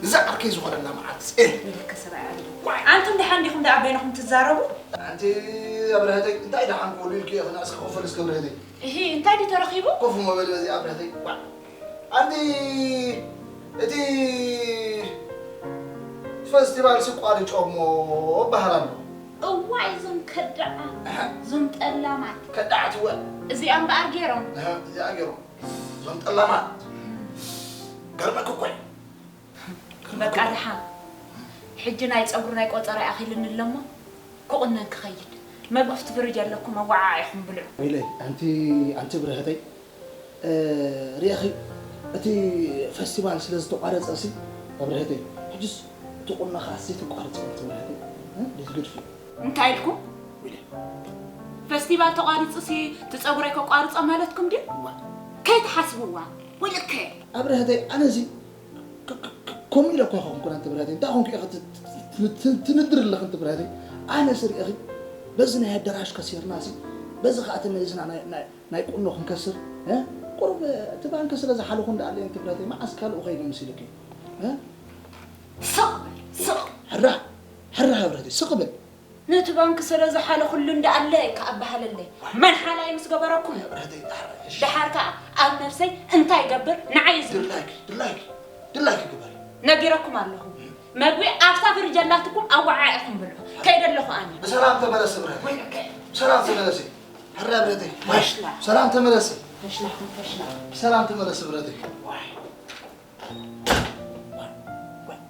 እዛ ዓርከይ ዝኾነላ መዓልቲ ጽኤ። ኢልካ ሰብኣይ ዓብዱ። ዋይ። ኣንቱም ደሓን ዲኹም ደኣ በይንኹም ትዛረቡ? ኣንቲ ኣብረሀተይ፣ እንታይ ደሓን ክብሉ ኢልኪ ኢኺ ንዕስኪ ክፈል እስከ ኣብረሀተይ። እሂ፣ እንታይ ድዩ ተረኺቡ? ኮፍ እሞ በሊ በዚ ኣብረሀተይ። ዋይ። ኣንቲ እቲ ፈስቲቫል ስቋርጮ እሞ በሃል ኣሎ። እዋይ፣ እዞም ከዳዓት፣ እህ። እዞም ጠላማት። ከዳዓት እወ። እዚኣ እምበኣር ገይሮም። እህ፣ እዚኣ ገይሮም። እዞም ጠላማት። ገርመክ እኮ እዩ። በቃ ደሓን። ሕጂ ናይ ጸጉሪ ናይ ቆጸራ ኣኺልኒ ኣለሞ። ክቑነን ክኸይድ። መግቢ ኣብቲ ፍርጅ ኣለኩም፣ ኣወዓዒኹም ብልዑ። ኢለይ፣ ኣንቲ፣ ኣንቲ ብርህተይ፣ እ፣ ርኢኺ፣ እቲ ፈስቲቫል ስለ ዝተቋረጸ ሲ፣ ብርህተይ፣ ሕጅስ እቲ ቁኖ ኸኣ ዘይተቋርጺ ኣንቲ ብርህተይ፣ እ፣ ዘይትገድፊ። እንታይ ኢልኩም? ኢለ። ፈስቲቫል ተቋሪጹ ሲ፣ እቲ ጸጉረይ ከቋርጾ ማለትኩም ድዩ? እዋ። ከይትሓስብዋ፣ ውልቀ። ኣብረህተይ፣ ኣነ ሲ፣ ክ-፣ ክ-፣ ክ-፣ ከምኡ ኢለ እኳ ኾንኩ፣ ኣንቲ ብራተይ። እንታይ ኾንኩ ኢኺ ት-፣ ት-፣ ት-፣ ትንድር ኣለኺ፣ ኣንቲ ብራተይ? ኣነ ስርኤኺ፣ በዚ ናይ ኣዳራሽ ከሲርና ሲ፣ በዚ ኸኣ እቲ መይዝና ናይ፣ ናይ፣ ናይ ቁኖ ክንከስር፣ እ? ቁሩብ እቲ ባንክ ስለ ዝሓለኹ እንዳኣለየ፣ ኣንቲ ብራተይ፣ መዓስ ካልኡ ኸይደ መሲልኪ? እ? ስቕ በል፣ ስቕ። ሕራ፣ ሕራ ብራተይ፣ ስቕ በል። ነቲ ባንክ ስለ ዝሓለኹሉ እንዳኣለ ከኣ ኣበሃለለይ። መን ሓላይ ምስ ገበረኩም? ብራተይ፣ ዳሕራይ፣ እሺ። ደሓር ከኣ ኣብ ነብሰይ እንታይ ይገብር ንዓይ እዩ ዝብል። ድላይክ፣ ድላይክ፣ ድላይክ ግበሪ። ነጊረኩም ኣለኹ። መግቢ ኣብታ ፍርጅ ኣላትኩም ኣወዓዒኹም ብልዑ። ከይደ ኣለኹ ኣነ። ብሰላም ተመለሲ ብራተይ። ወይ፣ ብሰላም ተመለሲ። ሕራ ብራተይ። ፈሽላ። ሰላም ተመለሲ። ፈሽላኹም ፈሽላ። ብሰላም ተመለሲ ብራተይ። ዋይ።